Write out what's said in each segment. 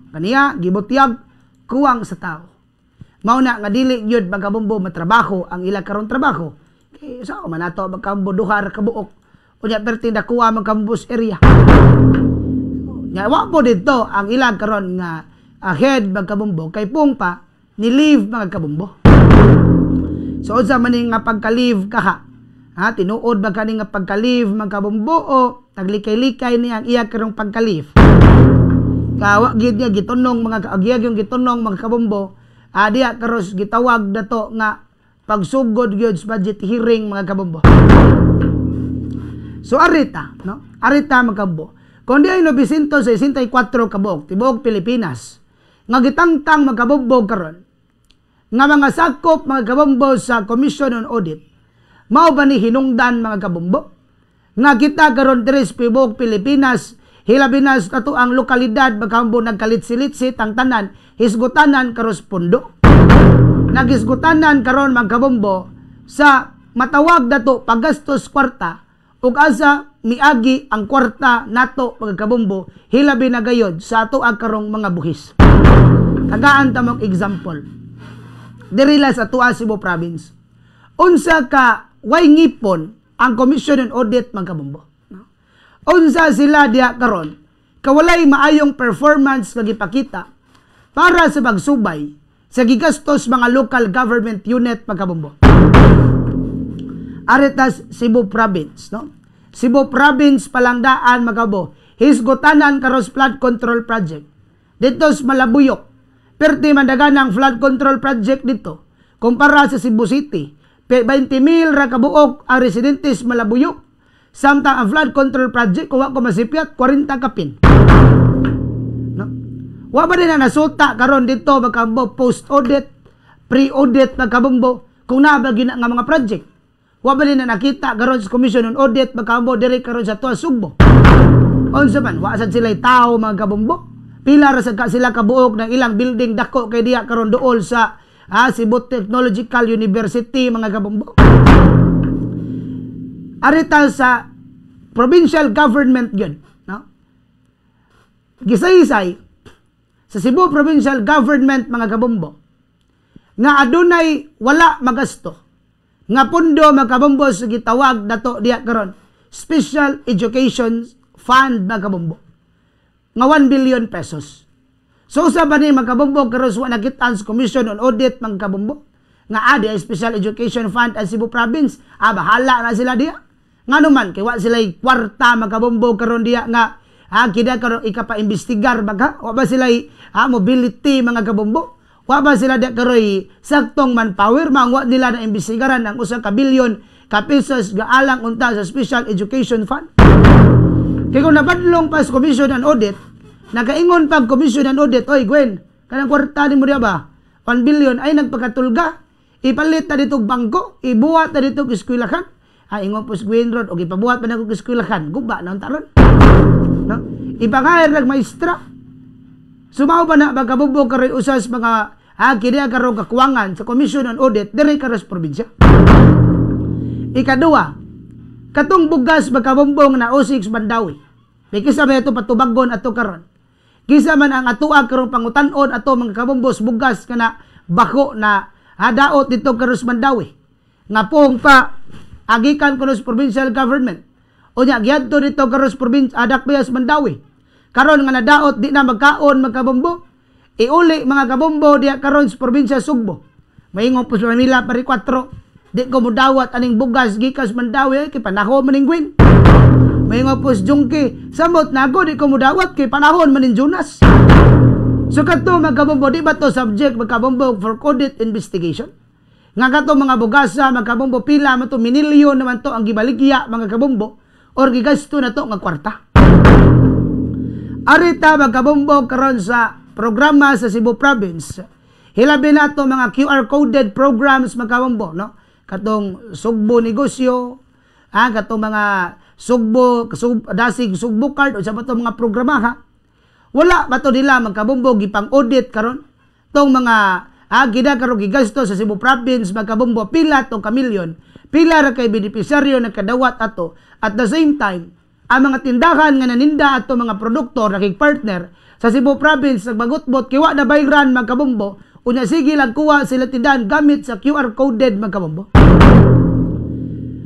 Kaniya gibutyag kuwang sa tao. Mao na nga dili gyud, mga kabombo, matrabaho ang ila karon trabaho. Kay sa man ato, magkambo, duha ra ka buok. Unya perti nakuha, mga kabombo, area. Nya wa po dito ang ilang karon nga head, mga kabombo, kay pung pa ni leave, mga kabombo. So unsa man ni nga pagka-leave kaha? Ha, tinuod ba kani nga pagka-leave, mga kabombo, o taglikay-likay ni ang iya karong pagka-leave? Kawa gid niya gitunong mga kaagiyag yung gitunong, mga kabombo, diya karos gitawag dato nga pagsugod gyud sa budget hearing, mga kabombo. So arita, no? Arita, mga kabombo. Kung di ay 964 kabuok tibuok Pilipinas nga gitangtang, mga kabombo, karon nga mga sakop, mga kabombo, sa Commission on Audit, mao ba ni hinungdan, mga kabombo, nga kita karon diri sa tibuok Pilipinas, hilabi na sa ato ang lokalidad, mga kabombo, nagkalitsi-litsi tang tanan, hisgutanan karos pundo, nagisgutanan karon, mga kabombo, sa matawag dato paggastos kwarta ug asa miagi ang kwarta nato, mga kabombo, hilabi na gayod sa ato ang karong mga buhis? Tagaan ta mong example diri la sa atoa Cebu Province. Unsa ka way ngipon ang Commission on Audit, mga kabombo, no? Unsa sila diya karon kawalay maayong performance nga gipakita para sa pagsubay sa gigastos mga local government unit, mga kabombo? Aretas Cebu Province, no? Cebu Province palangdaan, mga kabombo, hisgutanan karos flood control project. Dito sa Malabuyok, perti mandagan ang flood control project dito kumpara sa Cebu City. 20 mil ra kabuok ang residentes Malabuyok. Samtang ang flood control project, kung ko masipyat, 40 kapin. No? Wa ba din na nasuta karon dito, mga kabombo, post-audit, pre-audit, mga kabombo, kung naa ba gina nga mga project? Wa ba din na nakita karon sa Commission on Audit, mga kabombo, diri karon sa tuwa Sugbo? Unsa man, wa sad sila'y tao, mga kabombo. Pila ra sad ka sila kabuok ng ilang building dako kay diya karon duol sa Cebu Technological University, mga kabombo. Arita sa provincial government yun, no? Gisaysay sa Cebu Provincial Government, mga kabombo, nga adunay wala magasto nga pundo, mga kabombo, sa gitawag dato diya karon Special Education Fund, mga kabombo, nga 1 billion pesos. So usa ba ni, mga kabombo, karon wa nakit-an sa Commission on Audit, mga kabombo, nga adi ay Special Education Fund ang Cebu Province, bahala na sila diya? Ngano man kay wa sila kwarta, mga kabombo, karon diya nga kida karon ikapa-imbestigar baga? Wa ba sila mobility, mga kabombo? Wa ba sila diya karoy saktong manpower mangwa nila na imbestigaran ang 1 ka bilyon ka pesos gaalang unta sa Special Education Fund? Kay kung nabadlong pa sa Commission on Audit, nakaingon pag Commission on Audit, "Oy Gwen, kanang kwarta nimo diya ba? 1 billion ay nagpakatulga. Ipalit na dito bangko, ibuhat na dito eskwelahan." Ay, ingon po si Gwen Rod, og ipabuhat pa na kog eskwelahan, guba na ang taron. No? Ipangayar nag maestra. Sumaw ba na magkabubog karoy usas mga kini karon kakuwangan sa Commission on Audit diri karon sa probinsya? Ikaduha, katong bugas, magkabumbong, na usik sa Mandaue. May kisa ba ito patubagon ato karon? Kisa man ang atoa karon pangutan-on ato, mga kabumbos, bugas kana bako na hadaot dito karon sa Mandaue? Nga pong pa agikan kuno sa provincial government. Unya giadto dito karon sa probinsya adak sa Mandaue. Karon nga nadaot, di na magkaon, mga kabombo. Iuli, mga kabombo, diya karon sa probinsya Sugbo. Maingon po sa Manila pari 4. "Di ko mudawat aning bugas gikas Mandaue kay panahon maning Gwen." Maingon po si Jungki, "Samot na ako, di ko mudawat kay panahon maning Jonas." So kadto, mga kabombo, di ba to subject, mga kabombo, for audit investigation? Nga kato mga bugasa, mga kabombo, pila man to minilyon naman to ang gibaligya, mga kabombo, or gigasto na to nga kwarta? Arita, mga kabombo, karon sa programa sa Cebu Province. Hilabi na to mga QR coded programs, mga kabombo, no? Katong Sugbo Negosyo, katong mga Sugbo, Dasig Sugbo Card, o sa ba to mga programa ha? Wala ba to nila, mga kabombo, gipang audit karon? Tong mga gida karon gigasto sa Cebu Province, mga kabombo, pila to kamilyon, pila ra kay benepisaryo nagkadawat ato? At the same time, ang mga tindahan nga naninda ato mga produkto nakig partner Sa Cebu Province nagbagutbot kay wa na bayran, mga kabombo. Unya sige lang kuha sila tindahan gamit sa QR coded, mga kabombo.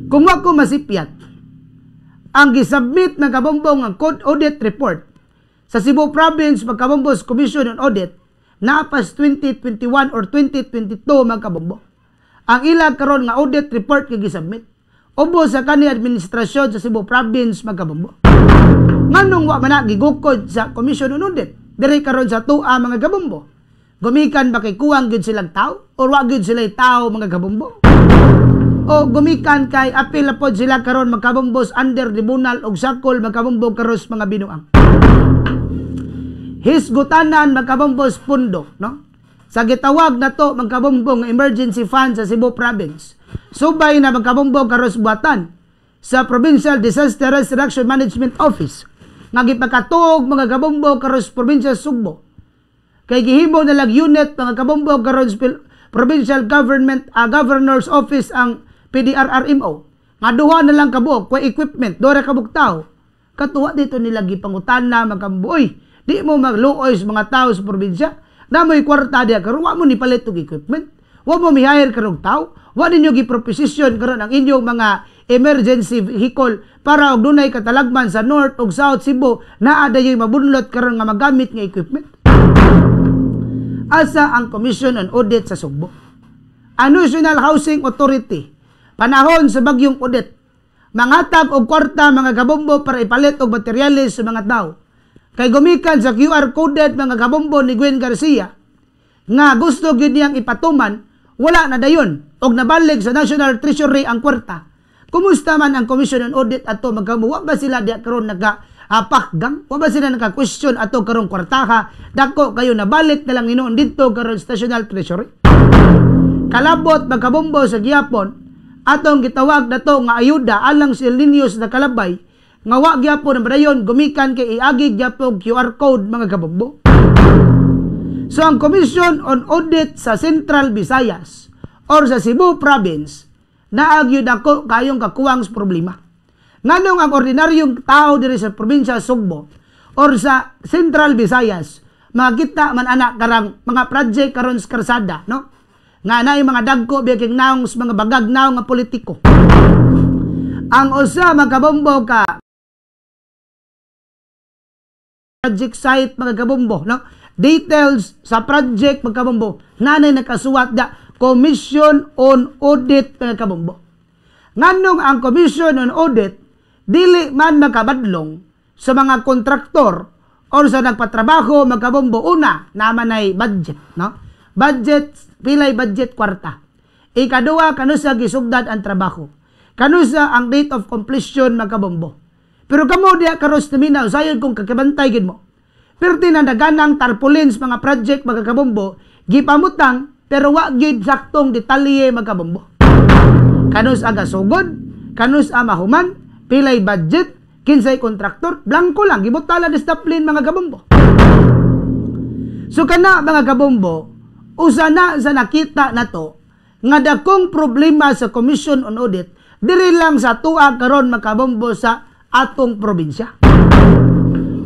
Kung wa ko masipyat, ang gisubmit ng kabombo nga code audit report sa Cebu Province, mga kabombo, Commission on Audit naapas 2021 or 2022, mga kabombo. Ang ila karon nga audit report nga gisubmit ubos sa kani administrasyon sa Cebu Province, mga kabombo. Nganong wa man na gigukod sa Commission on Audit diri karon sa tua, mga kabombo? Gumikan ba kay kuwang gyud silang tao or wa gyud sila tao, mga kabombo? O gumikan kay apil na pod sila karon, mga kabombos, under tribunal og sakol, mga kabombo, karon mga binuang. Hisgutanan, mga kabombos, pundo, no? Sa gitawag na to, mga kabombo, nga emergency fund sa Cebu Province. Subay na, mga kabombo, karon buhatan sa Provincial Disaster Risk Reduction Management Office nga gipakatuog, mga kabombo, karon probinsya Sugbo. Kay gihimo na lang unit, mga kabombo, karon Provincial Government Governor's Office ang PDRRMO. Nga duha na lang kabuok, kay equipment, duha ra kabuok tao. Katuwa dito nila gipangutan na, mga kabombo, "Oy, di mo magluoy sa mga tao sa probinsya. Namoy kwarta diya karon, wa mo ni palit og equipment. Wa mo mi-hire karon tao. Wa ninyo giproposition karon ang inyong mga emergency vehicle para og dunay katalagman sa North ug South Cebu, naa dayoy mabunlot karon nga magamit nga equipment." Asa ang Commission on Audit sa Sugbo? Ang National Housing Authority, panahon sa bagyong Odette, mangatag og kwarta, mga kabombo, para ipalit og materyales sa mga tao. Kay gumikan sa QR coded, mga kabombo, ni Gwen Garcia nga gusto gyud niyang ipatuman, wala na dayon og nabalik sa National Treasury ang kwarta. Kumusta man ang Commission on Audit ato, mga kabombo? Wa ba sila diya karon naga apakgang? Wa ba sila naka-question ato karong kwartaha? Dako kayo, nabalik na lang hinuon didto karon sa National Treasury. Kalabot, mga kabombo, sa gihapon atong gitawag na to nga ayuda alang sa El Niño sa Kalabay nga wa gyapon ang padayon gumikan kay iagi gyapon QR code, mga kabombo. So ang Commission on Audit sa Central Visayas or sa Cebu Province naa gyud ako kayong kakuwang sa problema. Nganong ang ordinaryong tao diri sa probinsya Sugbo or sa Central Visayas makita man ana karang mga project karon sa karsada, no? Nga naay mga dagko biya king naong sa mga bagag naong nga politiko. Ang usa, mga kabombo, ka project site, mga kabombo, no? Details sa project, mga kabombo, nanay nakasuwat da Commission on Audit, mga kabombo. Nganong ang Commission on Audit dili man makabadlong sa mga kontraktor or sa nagpatrabaho, mga kabombo? Una naman ay budget, no? Budget, pilay budget kwarta. Ikaduha, kanusa gisugdad ang trabaho? Kanusa ang date of completion, mga kabombo? Pero kamo diya karos naminaw, sayon kung kakabantay gid mo. Perti na daganang tarpaulin sa mga project, mga kabombo, gipamutang pero wa gyud saktong detalye, mga kabombo. Kanus aga sugod, kanus a mahuman, pilay budget, kinsay kontraktor, blanko lang, gibutala disiplin, mga kabombo. So kana, mga kabombo, usa na sa nakita nato nga dakong problema sa Commission on Audit diri lang sa tua karon, mga kabombo, sa atong probinsya.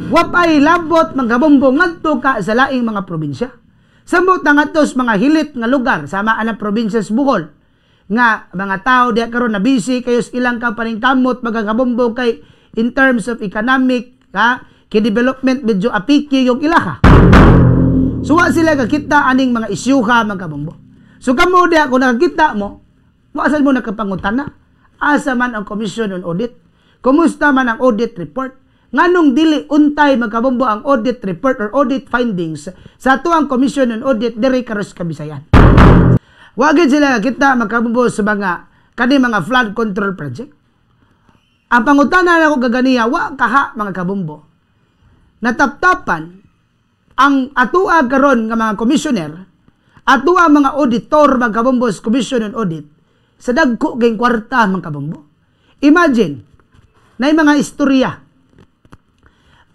Wapay labot, mga kabombo, ngadto ka sa laing mga probinsya. Samot na ngadto sa mga hilit nga lugar sama ana probinsya sa Bohol nga mga tao diya karon na busy kayo sa ilang paningkamot, mga kabombo, kay in terms of economic ha kay development medyo apiki yung ilaha. So wa sila kakita aning mga isyuha, mga kabombo. So kamo diya kung nakakita mo, wa sad mo nakapangutana. Asa man ang Commission on Audit? Kumusta man ang audit report? Nganong dili untay, mga kabombo, ang audit report or audit findings sa atuang Commission on Audit diri karos Kabisayan? Wa gyud sila kita, mga kabombo, sa mga kani mga flood control project. Ang pangutana nako kaganiya, wa kaha, mga kabombo, nataptapan ang atua karon nga mga commissioner, atua mga auditor, mga kabombo, sa Commission on Audit sa dagko kay kwarta, mga kabombo. Imagine, na mga istorya.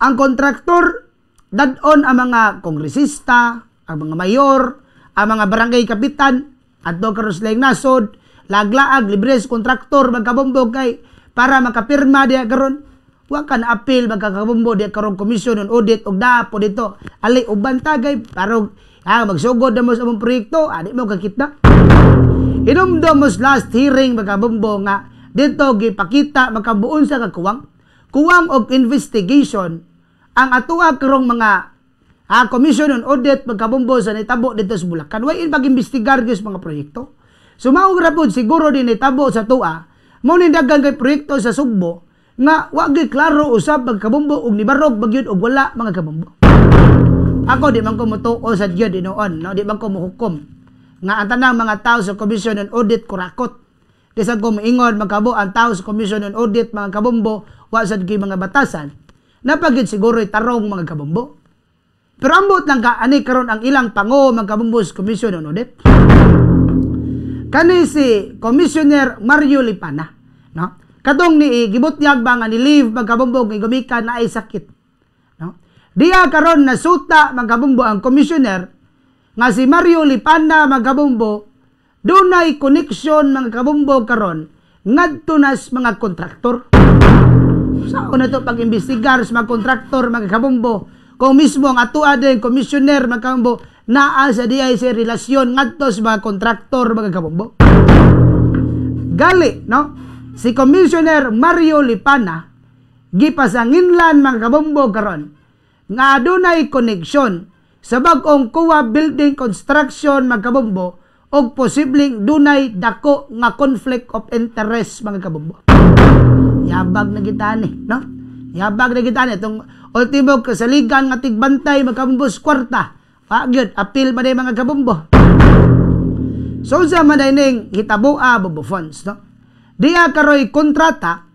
Ang kontraktor, dadon ang mga kongresista, ang mga mayor, ang mga barangay kapitan, adto karon sa laing nasod, laglaag, libre sa kontraktor, mga kabombo, kay para makapirma diya karon. Wa ka na appeal, mga kabombo, di karong Commission on Audit og naa po dito. Ali uban tagay parog magsugod na mo sa among proyekto, di mo kakita. Hinumdum mo last hearing, mga kabombo, nga dito gipakita makabuon sa kakuwang. Kuwang og investigation ang atoa karong mga Commission on Audit, mga kabombo, sa nitabo dito sa Bulacan. Way in pag-imbestigar gyud mga proyekto. So mao ra pod siguro din nitabo sa atoa, mao ni daghan kay proyekto sa Sugbo nga wa gyud klaro usab, mga kabombo, og nibarog ba gyud og wala, mga kabombo. Ako, di man ko motuo sa gyud inoon, no? Di man ko mohukom nga ang tanang mga tao sa Commission on Audit kurakot. Di sad ko moingon magkabo ang tao sa Commission on Audit, mga kabombo, wa sad gyud mga batasan. Napagid siguro tarong, mga kabombo. Pero ambot lang ka ani karon ang ilang pango, mga kabombo, sa Commission on Audit. Kani si Commissioner Mario Lipana, no? Katong ni gibutyag ba nga ni leave, mga kabombo, nga gumikan na ay sakit, no? Diya karon nasuta, mga kabombo, ang commissioner nga si Mario Lipana, mga kabombo, dunay connection, mga kabombo, karon ngadto nas mga kontraktor. Sa na to pag-imbestigar sa mga kontraktor, mga kabombo, kung mismo ang atoa din commissioner, mga kabombo, naa sa diay sa relasyon ngadto sa mga kontraktor, mga kabombo. Gali, no? Si Commissioner Mario Lipana gipasanginlan, mga kabombo, karon nga adunay koneksyon sa bag-ong COA building construction, mga kabombo, og posibleng dunay dako nga conflict of interest, mga kabombo. Yabag na kita ni, no? Yabag na kita ni itong ultimo kasaligan nga tigbantay, mga kabombo, sa kwarta. Wa gyud appeal ba mga kabombo. So sa man ning hitaboa, Bobo Funds, no? Diya karoy kontrata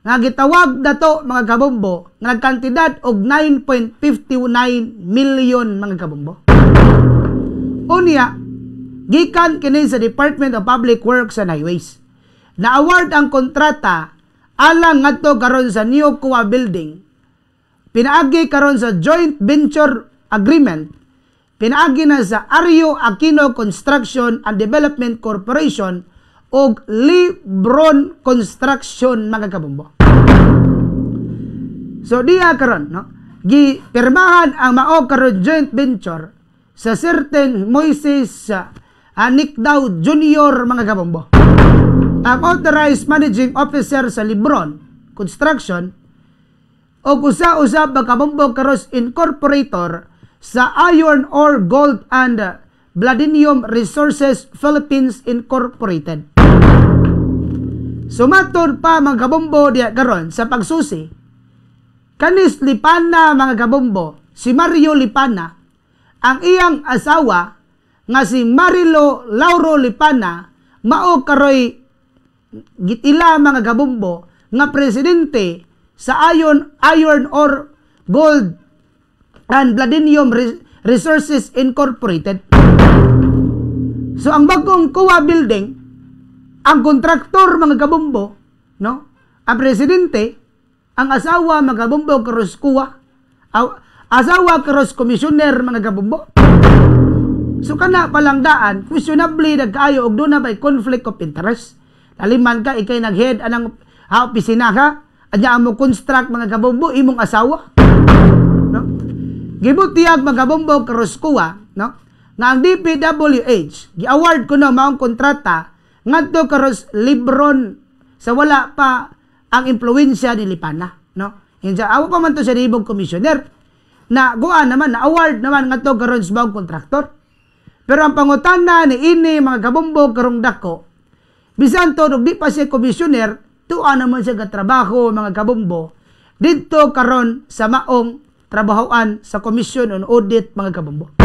nga gitawag dato, mga kabombo, nga nagkantidad og 9.59 million, mga kabombo. Unya, gikan kini sa Department of Public Works and Highways. Na-award ang kontrata alang ngadto karon sa New COA Building. Pinaagi karon sa joint venture agreement. Pinaagi na sa Ario Aquino Construction and Development Corporation og Lebron Construction, mga kabombo. So diya karon, no, gipirmahan ang mao karon joint venture sa certain Moises Nicdao Jr., mga kabombo, ang authorized managing officer sa Lebron Construction og usa-usa, mga kabombo, karos incorporator sa Iron Ore Gold and Platinum Resources Philippines Incorporated. Sumatod pa, mga kabombo, diya karon sa pagsusi, kanis Lipana, mga kabombo, si Mario Lipana, ang iyang asawa nga si Marilo Lauro Lipana mao karoy gitila, mga kabombo, nga presidente sa Iron Ore Gold and Platinum Resources Incorporated. So ang bagong COA building, ang kontraktor, mga kabombo, no? Ang presidente, ang asawa, mga kabombo, karos COA, asawa karos commissioner, mga kabombo. So kana palang daan, questionably nagkaayo og duna bay conflict of interest. Laliman ka ikay nag-head anang opisina ka, anya mo construct, mga kabombo, imong asawa. No? Gibutiyag, mga kabombo, karos COA, no? Nga ang DPWH gi-award kuno maong kontrata ngadto karos Lebron sa wala pa ang impluwensya ni Lipana, no? Insa awa pa man to sa nibog commissioner na guan naman na award naman ngadto karon sa maong kontraktor. Pero ang pangutana ni ini, mga kabombo, karong dako, bisan to og di pa siya commissioner, tuwa naman siya katrabaho, mga kabombo, didto karon sa maong trabahoan sa Commission on Audit, mga kabombo.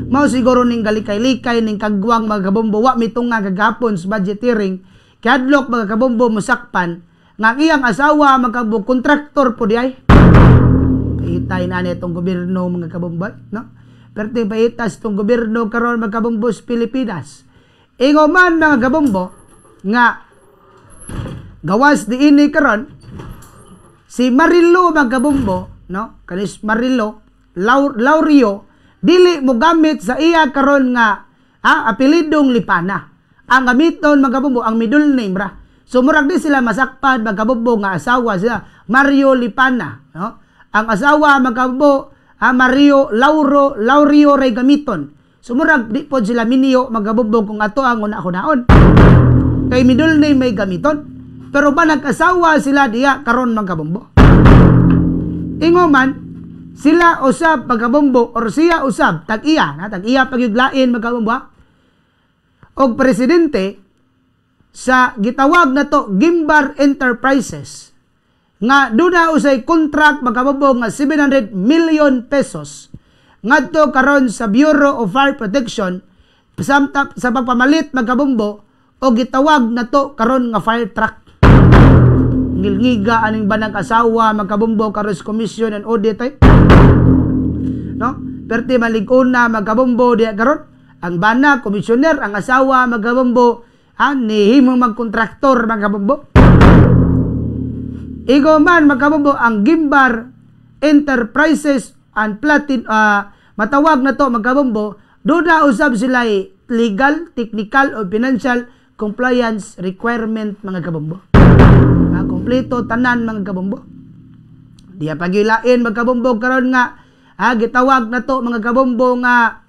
Mao siguro ning galikay-likay ning kagwang, mga kabombo, wa mitunga kagapon sa budget hearing kadlok, mga kabombo, musakpan nga ang iyang asawa, mga kabombo, kontraktor po di ay. Paitay na ni itong gobyerno, mga kabombo, no? Perting paitas itong gobyerno karon, mga kabombo, sa Pilipinas. Ingo man, mga kabombo, nga gawas di ini karon si Marilo, mga kabombo, no? Kanis Marilo Laurio dili mo gamit sa iya karon nga apelidong Lipana. Ang gamiton, mga kabombo, ang middle name ra. So murag di sila masakpan, mga kabombo, nga asawa sila Mario Lipana, no? Ang asawa, mga kabombo, Mario Lauro Laurio Ray gamiton. So murag di pod sila minyo, mga kabombo, kung ato ang una-hunaon. Kay middle name may gamiton. Pero ba nag-asawa sila diya karon, mga kabombo? Ingo man sila usab, mga kabombo, or siya usab tag-iya na tag-iya pagyuglain, mga kabombo, og presidente sa gitawag na to Gimbar Enterprises nga duna usay contract, mga kabombo, nga 700 million pesos ngadto karon sa Bureau of Fire Protection sa pagpamalit, mga kabombo, o gitawag na to karon nga fire truck. Ngilngiga aning banag asawa, mga kabombo, karon sa Commission and Audit ay, no? Perti malig-on na, mga kabombo, diya karon. Ang bana komisyoner, ang asawa, mga kabombo, ha, nihimong magkontraktor, mga kabombo. Igo man, mga kabombo, ang Gimbar Enterprises and Platin matawag na to, mga kabombo, doon usab sila legal, technical o financial compliance requirement, mga kabombo. Kompleto tanan, mga kabombo. Diya pagilain, mga kabombo, karon nga gitawag na to, mga kabombo, nga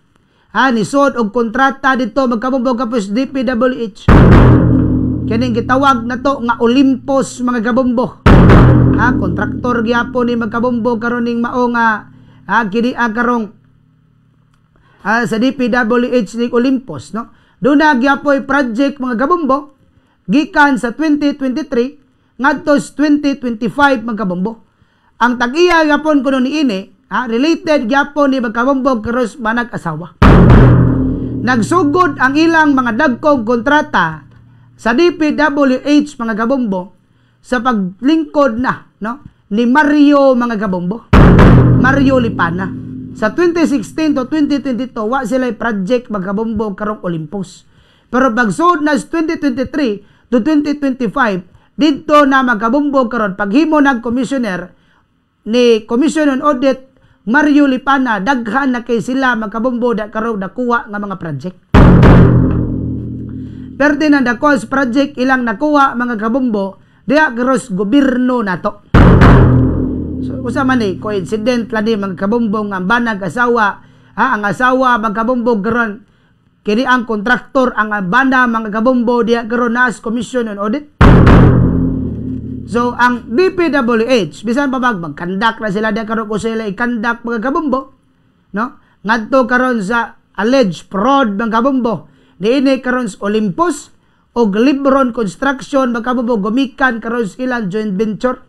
nisod og kontrata dito, mga kabombo, kapos DPWH. Kining gitawag na to nga Olympus, mga kabombo. Kontraktor gyapon ni, mga kabombo, karon ning mao nga kini karong sa DPWH ni Olympus, no? Doon na gyapoy project, mga kabombo, gikan sa 2023 ngadto sa 2025, mga kabombo. Ang tag-iya gyapon kuno niini, related gyapon ni, mga kabombo, karos manag asawa. Nagsugod ang ilang mga dagkong kontrata sa DPWH, mga kabombo, sa paglingkod na, no, ni Mario, mga kabombo. Mario Lipana. Sa 2016 to 2022, wa sila project, mga kabombo, karong Olympus. Pero pagsud na sa 2023 to 2025, didto na, mga kabombo, karon paghimo ng commissioner ni Commission on Audit Mario Lipana, daghan na kay sila, mga kabombo, da karon nakuha nga mga project. Ferdinand Dacos project ilang nakuha, mga kabombo, diha karos gobyerno nato. So usa man ni coincident lang ni, mga kabombo, nga ang banag asawa, ha, ang asawa, mga kabombo, karon kini ang kontraktor, ang banda, mga kabombo, diha karon naas Commission on Audit. So ang DPWH, bisan pa mag-conduct na sila diha karon kung sila i-conduct, mga kabombo, no? Ngadto karon sa alleged fraud, mga kabombo. Niini karon sa Olympus og Libron Construction, mga kabombo, gumikan karon sa ilang joint venture.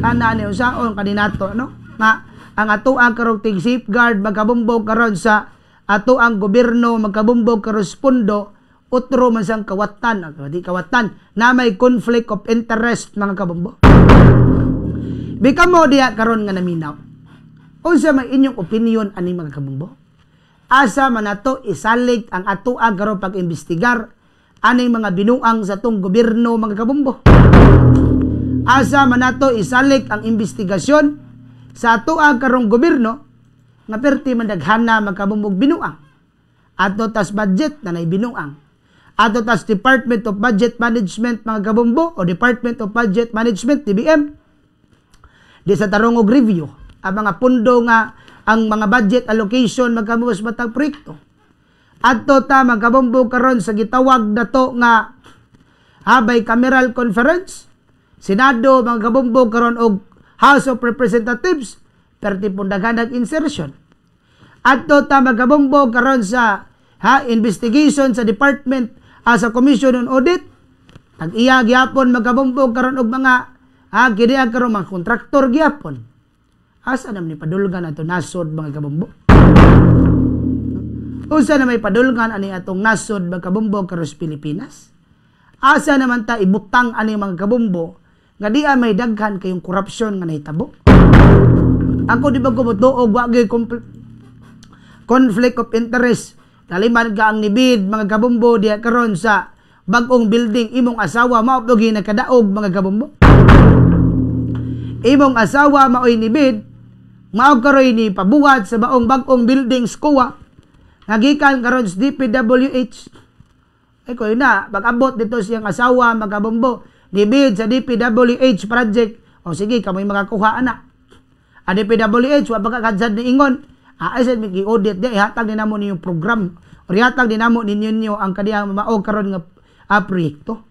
Kana ni unsaon kaninato, no? Nga ang ato ang karong tig safeguard, mga kabombo, karon sa ato ang gobyerno, mga kabombo, karon sa pondo, otro man siyang kawatan, di kawatan, na may conflict of interest, mga kabombo. Bika mo diya karon nga naminaw. Unsa may inyong opinion ani, mga kabombo? Asa man nato isalig ang ato karon pag-imbestigar aning mga binuang sa tong gobyerno, mga kabombo? Asa man nato isalik ang investigasyon sa ato karong gobyerno nga perti man daghana, mga kabombo, binuang? Ato tas budget na nay binuang. Ato tas Department of Budget Management, mga kabombo, o Department of Budget Management, DBM. Di sa tarong og review ang mga pundo nga ang mga budget allocation, mga kabombo, sa matag proyekto. Adto ta, mga kabombo, karon sa gitawag na to nga bicameral conference, Senado, mga kabombo, karon og House of Representatives, perti pong daghanag insertion. Adto ta, mga kabombo, karon sa investigation sa department sa Commission on Audit, tag-iya gyapon, mga kabombo, karon og mga kini ang karon mga kontraktor gyapon. Asa naman ni padulngan ato nasod, mga kabombo? Unsa na may padulngan ani atong nasod, mga kabombo, karon sa Pilipinas? Asa naman ta ibutang ani, mga kabombo, nga di may daghan kayong korupsyon nga nahitabo? Ako di ba ko motuo wa gyud conflict of interest? Taliman ka ang nibid, mga kabombo, diya karon sa bag-ong building, imong asawa mao pud nakadaog, mga kabombo. Imong asawa maoy nibid, mao karoy ni pabuhat sa baong bag-ong building sa COA nga gikan karon sa DPWH. Ay ko na, pag-abot dito siyang asawa, magabombo, nibid sa DPWH project. O sige, kamoy makakuha ana. Ang DPWH, wa pa kadsad ni ingon. Ah, ay sad gi-audit di ihatag ni namo ninyong program. Or ihatag ni namo ninyo ang kaniyang mao karon nga proyekto.